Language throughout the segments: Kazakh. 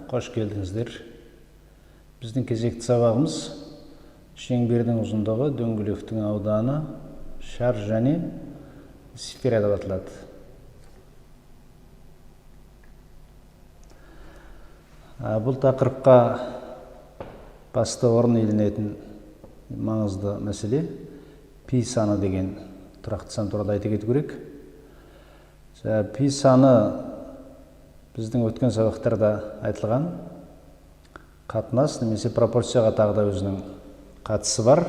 Қош келдіңіздер. Біздің кезекті сабағымыз шеңбердің ұзындығы, дөңгелектің ауданы, шар және сфера деп аталады. Бұл тақырыпқа басты орын иеленетін маңызды мәселе пи саны деген тұрақты сан туралы айта кету керек. Пи саны біздің өткен сабақтарда айтылған қатынас немесе пропорцияға тағы да өзінің қатысы бар,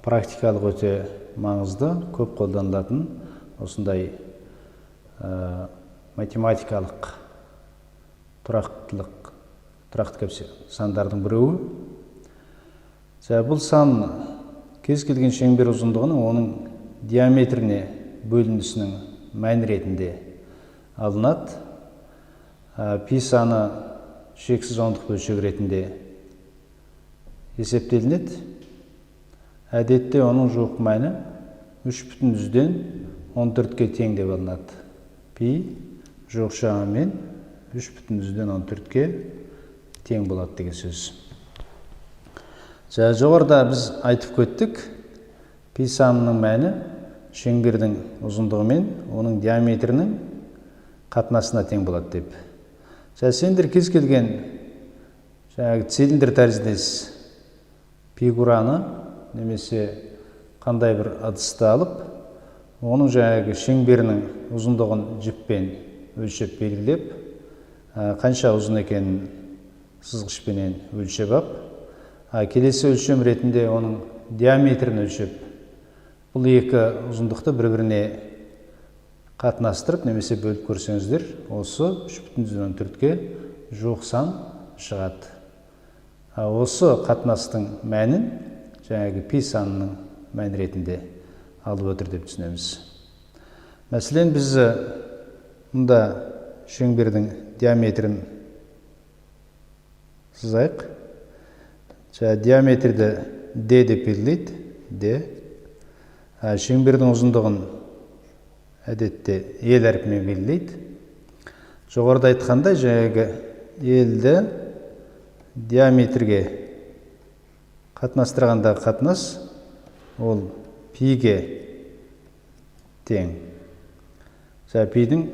практикалық өте маңызды, көп қолданылатын осындай математикалық тұрақтылық, тұрақты сандардың біреуі. Бұл сан кез келген шеңбер ұзындығының оның диаметріне бөлінісінің мәні ретінде алынады. Пи саны шексіз ондық бөлшек ретінде есептелінеді. Әдетте оның жуық мәні 3,14-ке тең деп алынады. Пи жуық шамамен 3,14-ке тең болады деген сөз. Жоғарыда біз айтып өттік, пи санының мәні шеңбердің ұзындығы мен оның диаметрінің қатынасына тең болады деп. Сендер кез келген цилиндр тәріздес фигураны немесе қандай бір ыдысты алып, оның шеңберінің ұзындығын жіппен өлшеп белгілеп, қанша ұзын екенін сызғышпенен өлшеп ап, келесі өлшем ретінде оның диаметрін өлшеп, бұл екі ұзындықты бір-біріне қатынастырып немесе бөліп көрсеңіздер, осы 3,14-ке жуық сан шығады. Осы қатынастың мәнін пи санының мәні ретінде алып отыр деп түсінеміз. Мәселен, біз мұнда шеңбердің диаметрін сызайық. Диаметрді D деп белгілейді. D. Шеңбердің ұзындығын әдетте L әрпімен белгілейді. Жоғарыда айтқандай, L-ді диаметрге қатынастырғандағы қатынас ол пиге тең. Пидің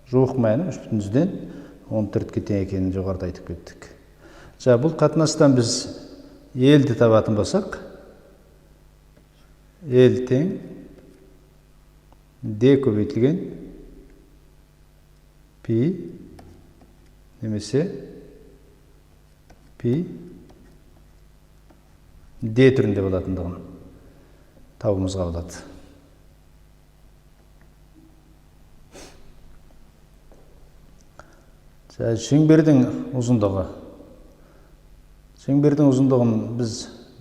жуық мәні 3,14-ке тең екенін жоғарыда айтып кеттік. Бұл қатынастан біз L-ді табатын болсақ, L тең D көбейтілген пи немесе пи D түрінде болатындығын табуымызға болады. Шеңбердің ұзындығы. Шеңбердің ұзындығын біз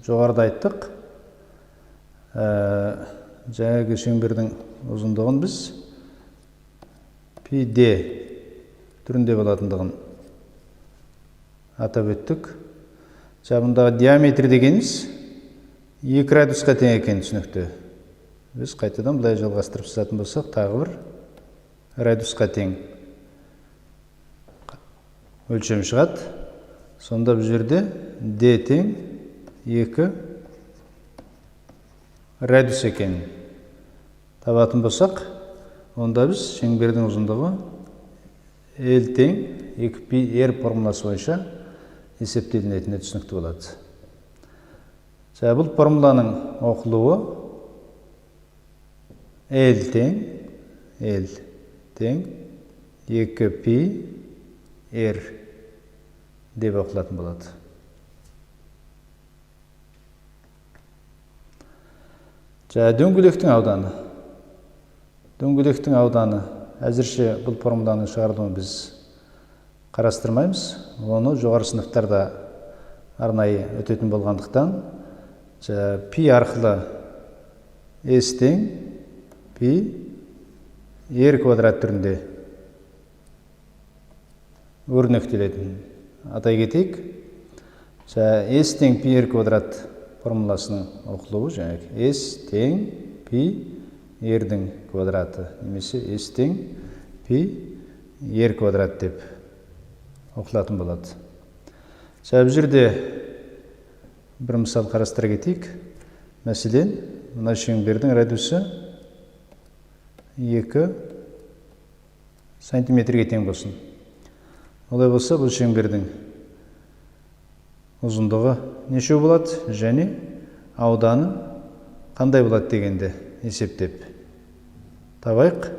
жоғарыда айттық. Шеңбердің ұзындығын біз пи D түрінде болатындығын атап өттік. Бұндағы диаметр дегеніміз 2 градусқа тең екені түсінікті. Біз қайтадан былай жалғастырып сызатын болсақ, тағы бір градусқа тең өлшем шығады. Сонда бұл жерде D тең 2 градус екенін табатын болсақ, онда біз шеңбердің ұзындығы L тең 2 пи R формуласы бойынша есептелінетіні түсінікті болады. Бұл формуланың оқылуы L тең 2 пи R деп оқылатын болады. Дөңгелектің ауданы. Дөңгелектің ауданы әзірше бұл формуланың шығарылуын біз қарастырмаймыз. Оны жоғары сыныптарда арнайы өтетін болғандықтан, пи арқылы S тең пи R квадрат түрінде өрнектелетін атай кетейік. S тең пи R квадрат формуласының оқылуы S тең пи R-дің квадраты немесе S тең пи R квадрат деп оқылатын болады. Бұл жерде бір мысал қарастыра кетейік. Мәселен, мына шеңбердің радиусы 2 сантиметрге тең болсын. Олай болса, бұл шеңбердің ұзындығы неше болады және ауданы қандай болады дегенді есептеп табайық.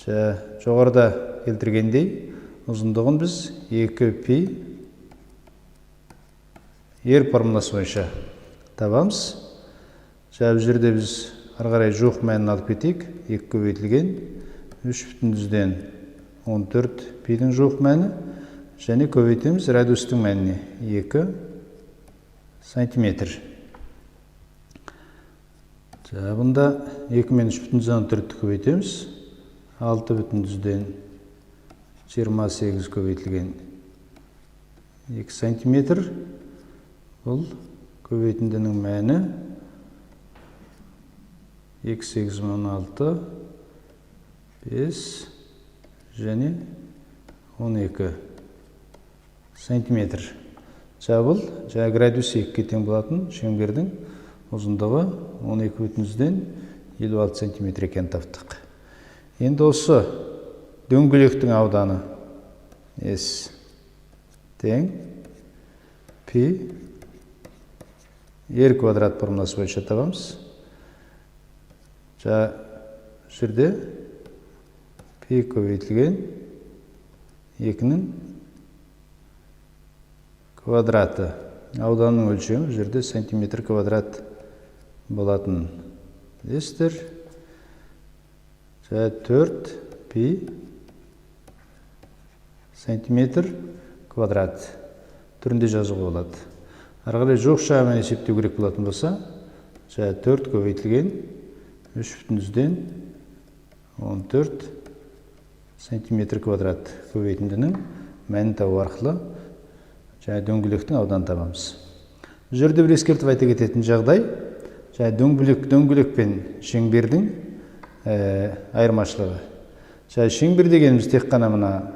Жоғарыда келтіргендей, ұзындығын біз 2 пи r формуласы бойынша табамыз. Бұл жерде біз ары қарай жуық мәнін алып кетейік. 2 көбейтілген 3,14 пидің жуық мәні және көбейтеміз радиустың мәніне 2 сантиметр. Бұнда 2 мен 3,14-ті көбейтеміз. 6,28 көбейтілген 2 сантиметр. Бұл көбейтіндінің мәні 2, 8, 16, 5 және 12 сантиметр. Бұл градус 2-ге тең болатын шеңбердің ұзындығы 12,56 сантиметр екенін таптық. Енді осы дөңгелектің ауданы S тең пи r квадрат формуласы бойынша табамыз. Жерде пи көбейтілген 2-нің квадраты. Ауданның өлшемі жерде сантиметр квадрат болатын білесіздер. 4 пи сантиметр квадрат түрінде жазуға болады. Ары қарай жоқ жағымен есептеу керек болатын болса, 4 көбейтілген 3,14 сантиметр квадрат көбейтіндінің мәнін табу арқылы дөңгелектің ауданын табамыз. Бұл жерде бір ескертіп айта кететін жағдай, дөңгелек пен шеңбердің айырмашылығы. Шеңбер дегеніміз тек қана мына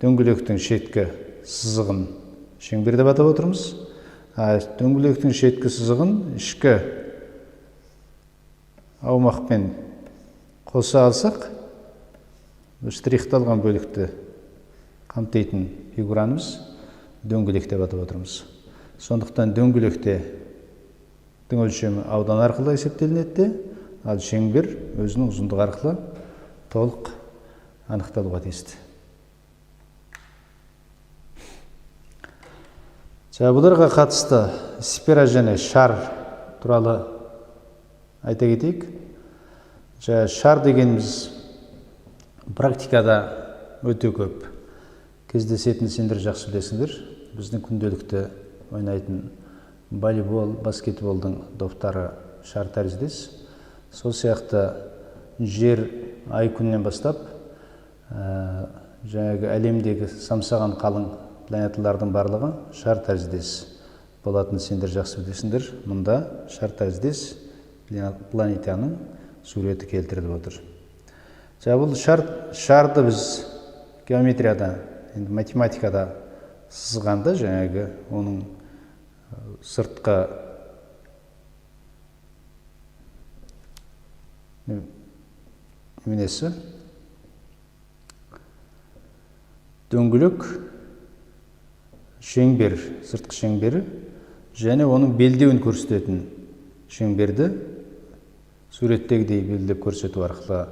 дөңгелектің шеткі сызығын шеңбер деп атап отырмыз. Дөңгелектің шеткі сызығын ішкі аумақпен қоса алсақ, штрихталған бөлікті қамтитын фигураны біз дөңгелек деп атап отырмыз. Сондықтан дөңгелектің өлшемі аудан арқылы есептелінеді де, ал шеңбер өзінің ұзындығы арқылы толық анықталуға тиісті. Бұларға қатысты сфера және шар туралы айта кетейік. Шар дегеніміз практикада өте көп кездесетін, сендер жақсы білесіңдер. Біздің күнделікті ойнайтын волейбол, баскетболдың доптары шар тәріздес. Сол сияқты жер ай күннен бастап жаңағы әлемдегі самсаған қалың планеталардың барлығы шар тәріздес болатын, сендер жақсы білесіңдер. Мұнда шар тәріздес планетаның суреті келтіріліп отыр. Бұл шарды біз геометрияда, енді математикада сызғанда жаңағы оның сыртқы неменесі дөңгелек шеңбер, сыртқы шеңбері және оның белдеуін көрсететін шеңберді суреттегідей белгілеп көрсету арқылы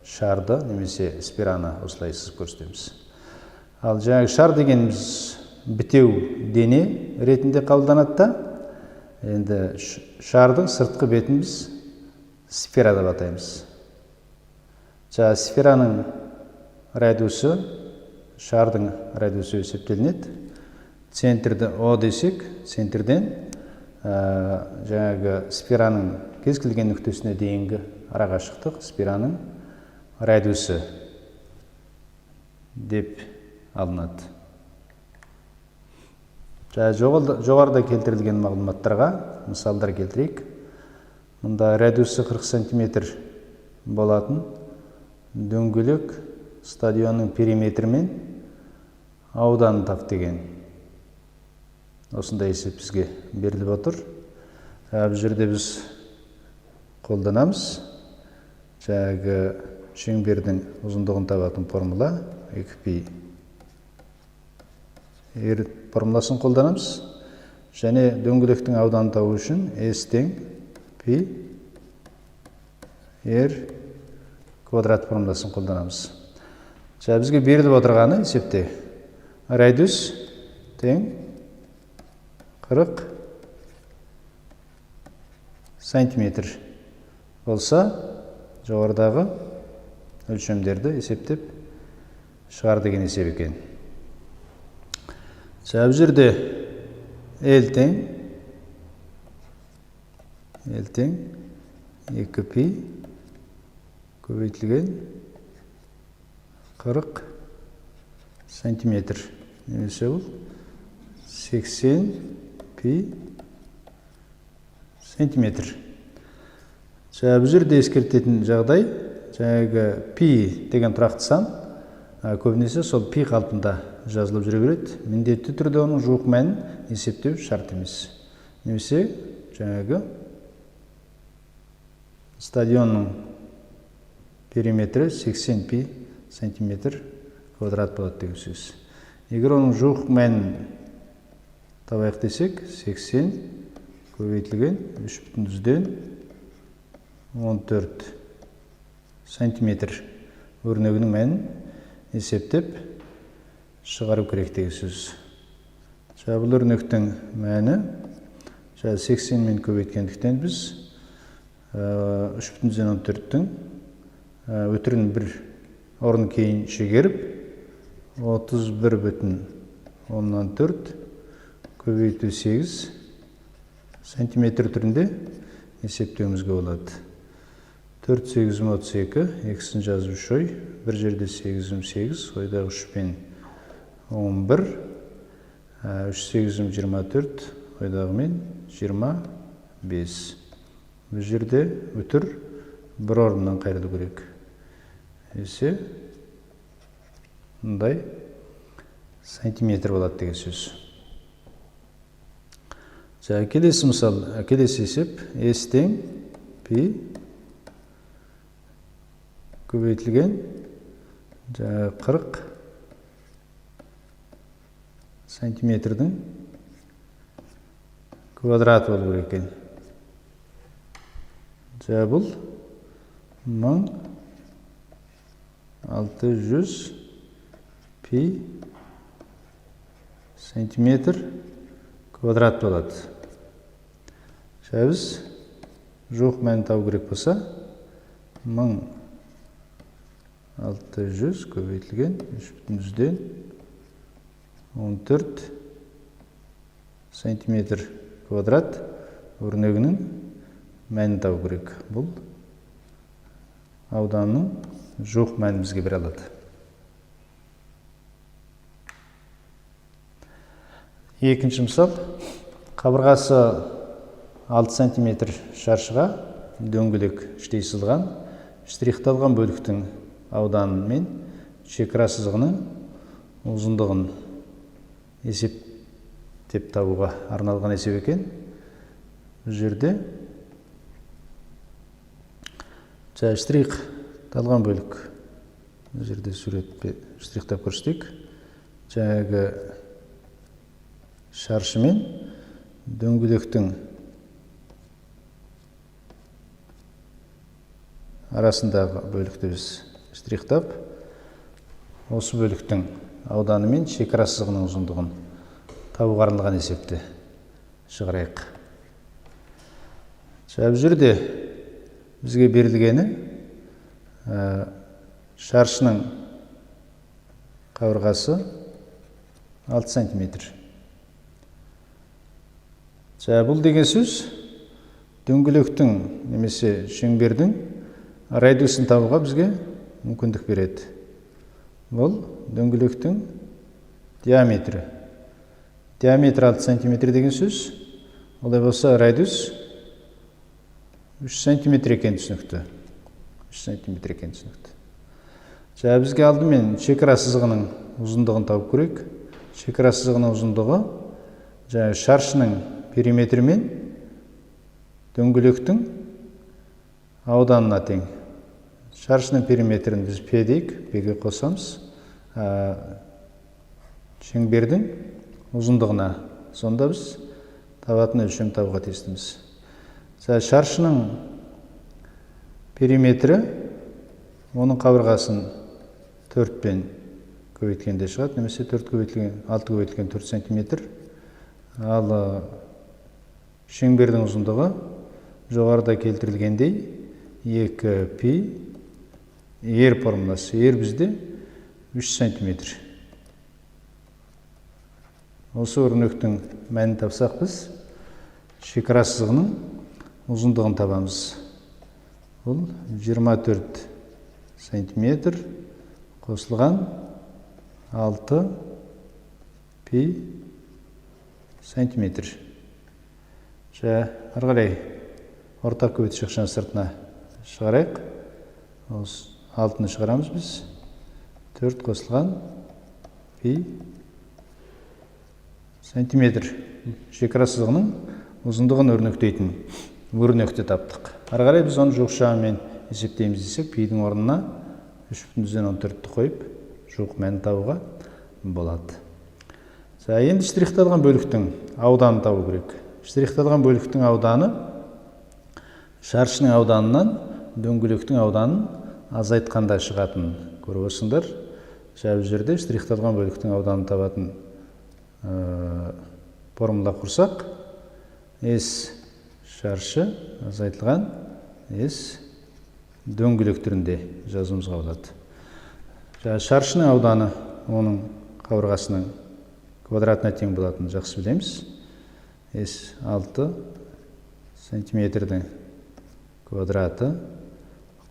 шарды немесе спираны осылай сызып көрсетеміз. Ал жаңағы шар дегеніміз бітеу дене ретінде қабылданады да, енді шардың сыртқы бетін біз сфера деп атаймыз. Жаңағы сфераның радиусы шардың радиусы есептелінеді. Центрді О десек, центрден жаңағы сфераның кез келген нүктесіне дейінгі арақашықтық сфераның радиусы деп алынады. Жоғарыда келтірілген мағлұматтарға мысалдар келтірейік. Мұнда радиусы 40 сантиметр болатын дөңгелек стадионның периметрі мен ауданын тап деген осындай есеп бізге беріліп отыр. Бұл жерде біз қолданамыз жаңағы шеңбердің ұзындығын табатын формула 2π r формуласын қолданамыз. Және дөңгелектің ауданын табу үшін S тең π r квадрат формуласын қолданамыз. Жаңа бізге беріліп отырғаны есепте радиус тең 40 сантиметр болса, жоғарыдағы өлшемдерді есептеп шығар деген есеп екен. Жаңа бұл жерде L тең 2π көбейтілген 40 сантиметр, немесе бұл 80 π сантиметр. Жаңа бұл жерде ескертетін жағдай, жаңағы π деген тұрақты сан көбінесе сол π қалпында жазылып жүре береді. Міндетті түрде оның жуық мәнін есептеу шарт емес. Немесе жаңағы стадионның периметрі 80 π сантиметр квадрат болады деген сөз. Егер оның жуық мәнін табайық десек, 80 көбейтілген 3,14 сантиметр өрнегінің мәнін есептеп шығару керек деген сөз. Жаңа бұл өрнектің мәні 80 мен көбейткендіктен біз 3,14-тің өтірін бір орын кейін шегеріп 31,4 көбейту 8 сантиметр түрінде есептеуімізге болады. 4 8 32, екісін жазып 3 ой, бір жерде 8 8, ойдағы 3 пен 11, 3 8 24, ойдағымен 25. Бұл жерде үтір бір орыннан қайырылу керек. Есе мындай сантиметр болады деген сөз. Жаңа келесі мысал, келесі есеп S тең π көбейтілген жаңа 40 сантиметрдің квадраты болу керек екен. Жаңа бұл 1600 π сантиметр квадрат болады. Жаңа біз жуық мәнін табу керек болса, 1600 көбейтілген 3,14 сантиметр квадрат өрнегінің мәнін табу керек. Бұл ауданның жуық мәнін бізге бере алады. Екінші мысал, қабырғасы 6 сантиметр шаршыға дөңгелек іштей сызылған, штрихталған бөліктің ауданы мен шекара сызығының ұзындығын есептеп табуға арналған есеп екен. Бұл жерде штрихталған бөлік, бұл жерде суретпен штрихтап көрсетейік. Жаңағы шаршы мен дөңгелектің арасындағы бөлікті біз штрихтап, осы бөліктің ауданы мен шекара сызығының ұзындығын табуға арналған есепті шығарайық. Бұл жерде бізге берілгені шаршының қабырғасы 6 сантиметр. Бұл деген сөз дөңгелектің немесе шеңбердің радиусын табуға бізге мүмкіндік береді. Бұл дөңгелектің диаметрі. Диаметр 6 сантиметр деген сөз. Олай болса радиус 3 сантиметр екен түсінікті. 3 сантиметр екен түсінікті. Жаңа бізге алдымен шекара сызығының ұзындығын тауып көрейік. Шекара сызығының ұзындығы жаңағы шаршының периметрі мен дөңгелектің ауданына тең. Шаршының периметрін біз P дейік, P-ге қосамыз. Шеңбердің ұзындығына. Сонда біз табатын өлшем табуға тиістіміз. Шаршының периметрі оның қабырғасын 4-пен көбейткенде шығады, немесе 4 көбейтілген, 6 көбейтілген 4 сантиметр. Ал шеңбердің ұзындығы жоғарыда келтірілгендей 2 пи R формуласы. R бізде 3 сантиметр. Осы өрнектің мәнін тапсақ, біз шекара сызығының ұзындығын табамыз. Бұл 24 сантиметр қосылған 6 пи сантиметр. Ары қарай ортақ көбейту жақшаның сыртына шығарайық. Осы 6-ны шығарамыз біз. 4 қосылған пи сантиметр. Шекара сызығының ұзындығын өрнектейтін өрнекті таптық. Ары қарай біз оны жуық шамамен есептейміз десек, пидің орнына 3,14-ті қойып, жуық мәнін табуға болады. Енді штрихталған бөліктің ауданын табу керек. Штрихталған бөліктің ауданы шаршының ауданынан дөңгелектің ауданын азайтқанда шығатынын көріп отырсыңдар. Бұл жерде штрихталған бөліктің ауданын табатын формула құрсақ, S шаршы азайтылған S дөңгелек түрінде жазуымызға болады. Шаршының ауданы оның қабырғасының квадратына тең болатынын жақсы білеміз. S 6 сантиметрдің квадраты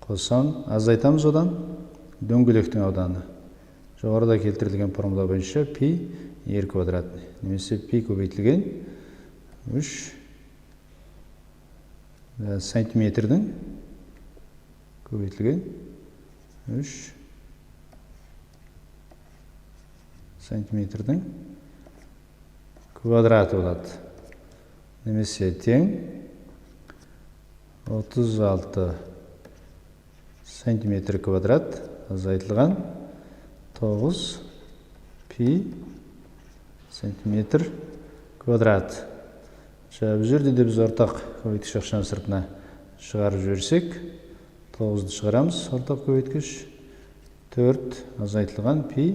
қосам, азайтамыз одан дөңгелектің ауданы. Жоғарыда келтірілген формула бойынша пи r квадрат немесе пи көбейтілген 3 сантиметрдің көбейтілген 3 сантиметрдің квадраты болады. Немесе тең 36 сантиметр квадрат азайтылған 9 пи сантиметр квадрат. Бұл жерде де біз ортақ көбейткіш жақшаның сыртына шығарып жіберсек, 9-ды шығарамыз, ортақ көбейткіш 4 азайтылған пи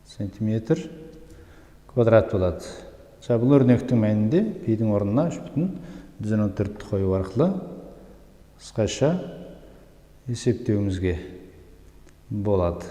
сантиметр квадрат болады. Бұл өрнектің мәнінде пидің орнына 3,14-ті қою арқылы қысқаша есептеуімізге болады.